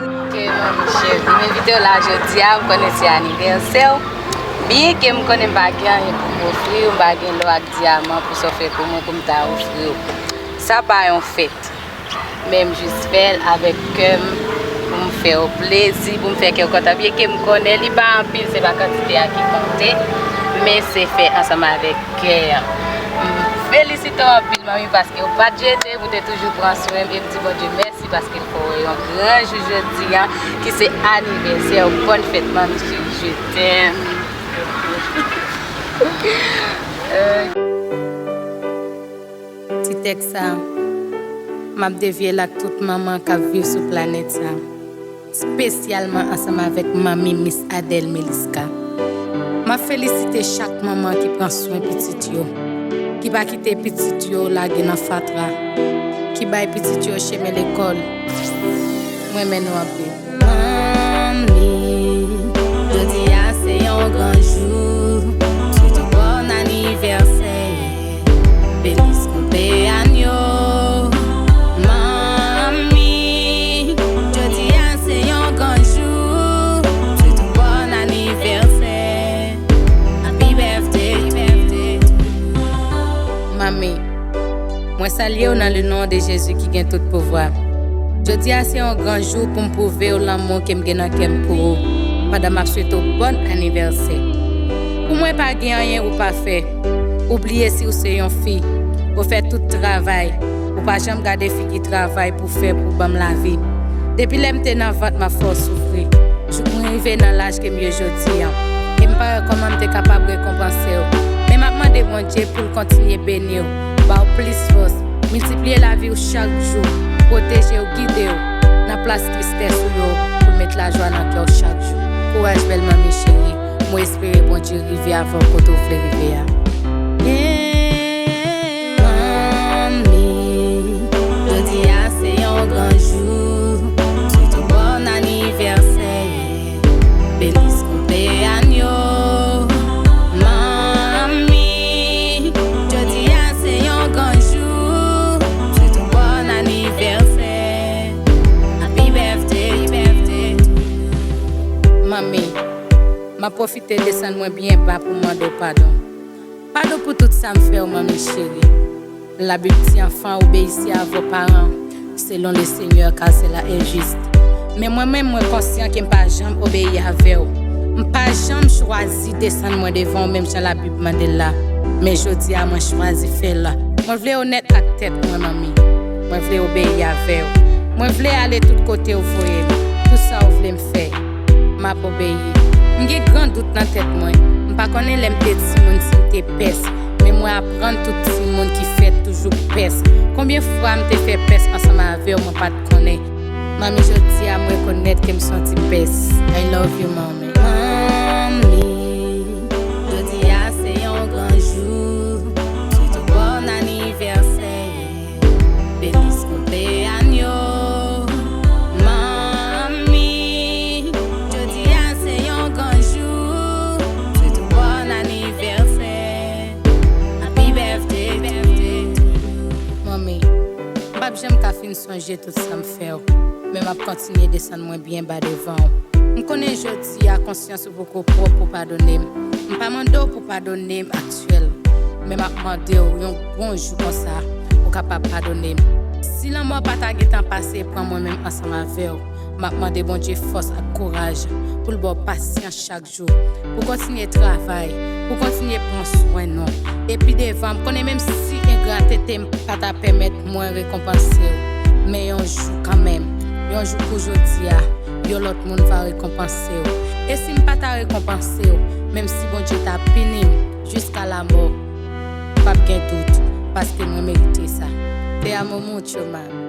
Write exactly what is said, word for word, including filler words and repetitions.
Ok, manmi cheri, m envite w la jodi a, m konnen se anivèsè w. Byenke m konnen m pa gen anyen pou m ofri w, m pa gen lò ak dyaman pou sa w fè pou mwen pou m ta ofri w. Sa pa yon fèt. Men m jis fè l avèk kè m, pou m fè w plezi, pou m fè kè w kontan. Byenke m konnen li pa anpil, se pa kantite a ki konte, men se fè ansanm avèk kè an. M felisite w anpil, manmi, paske w pa t jete m, ou te toujou pran swen m, e m di Bondye mèsi paske l fè w wè yon gran jou jodi a, ki se anivèsè w. Bòn fèt, manmi cheri, je t'aime. Euh. Ti tèks sa a, m ap devye l ak tout manman k ap viv sou planèt sa a, espesyalman ansanm avèk manmi Miss Adèle Meliska. M ap felisite chak manman ki pran swen pitit yo, ki pa kite pitit yo lage nan fatra, ki bay pitit yo chemen lekòl. M renmen nou anpil. Manmi, jodi a se yon gran jou. M swete w bòn anivèsè. Feliz cumpleaños. Manmi, jodi a se yon gran jou. M swete w bòn anivèsè. Happy birthday to you. Manmi, mwen salye w nan le non de Jezi ki gen tout pouvwa. Jodi a se yon gran jou pou m pwouve w lanmou ke m gen nan kè m pou ou, pandan m ap swete w bòn anivèsè. Pou mwen, pa gen anyen ou pa fè. Ou bliye si w se yon fi. Ou fè tout travay. Ou pa janm gade figi travay pou fè pou ban m lavi. Depi lè m te nan vant, m ap fè w soufri. Jouk mwen rive nan laj ke m ye jodi an. E m pa wè kòman m te kapab rekonpanse w. Men m ap mande Bondye pou l kontinye beni w, ba w plis fòs, miltipliye lavi w chak jou, pwoteje w, gide w nan plas tristès ou yo, pou l met lajwa nan kè w chak jou. Kouraj, bèl manmi cheri. Mwen espere Bondye rive avè w kote w vle rive a. Yeah. Manmi, jodi a se yon gran jou. M swete w bòn anivèsè. Feliz cumpleaños. Manmi, jodi a se yon gran jou. M swete w bòn anivèsè. Happy birthday, happy birthday. Manmi, m ap pwofite desann mwen byen ba pou m mande w padon. Padon pou tout sa m fè w, manmi cheri. Labib di, enfants, obéissez à vos parents, selon le Seigneur, car cela est juste. Men mwen menm, mwen konsyan ke m pa janm obeyi avè w. M pa janm chwazi desann mwen devan w, menm jan Labib mande l la. Men jodi a, mwen chwazi fè l. Mwen vle onèt ak tèt mwen, manmi. Mwen vle obeyi avè w. Mwen vle ale tout kote w voye m. Tout sa w vle m fè, m ap obeyi. M gen gran dout nan tèt mwen. M pa konnen lè m te timoun si m te pès. Men mwen aprann tout timoun ki fèt toujou pès. Konbyen fwa m te fè pès ansanm avè w, mwen pa t konnen. Manmi, jodi a, m rekonèt ke m se yon ti pès. I love you, mommy. Manmi, jodi a se yon gran jou. M swete w bòn anivèsè. Feliz cumpleaños. Manmi, jodi a se yon gran jou. M swete w bòn anivèsè. Happy birthday to you. Manmi, m p ap janm ka fin sonje tout sa m fè w, men m ap kontinye desann mwen byen ba devan w. M konnen jodi a konsyans ou poko pwòp pou padone m. M pa mande w pou padone m aktyèl, men m ap mande w yon bon jou konsa, ou kapab padone m. Si lanmò pa ta gentan pase pran mwen menm ansanm avè w, M ap mande Bondye fòs ak kouraj pou l ba w pasyans chak jou, pou kontinye travay, pou kontinye pran swen nou. Epi devan, m konnen menm si engratete m pa ta pèmèt mwen rekonpanse w, men yon jou kanmenm, yon jou kou jodi a, yon lòt moun va rekonpanse w. E si m pa ta rekonpanse w, menm si Bondye ta pini m jiska lamò, p ap gen dout, paske mwen merite sa. Te amo mucho, mami.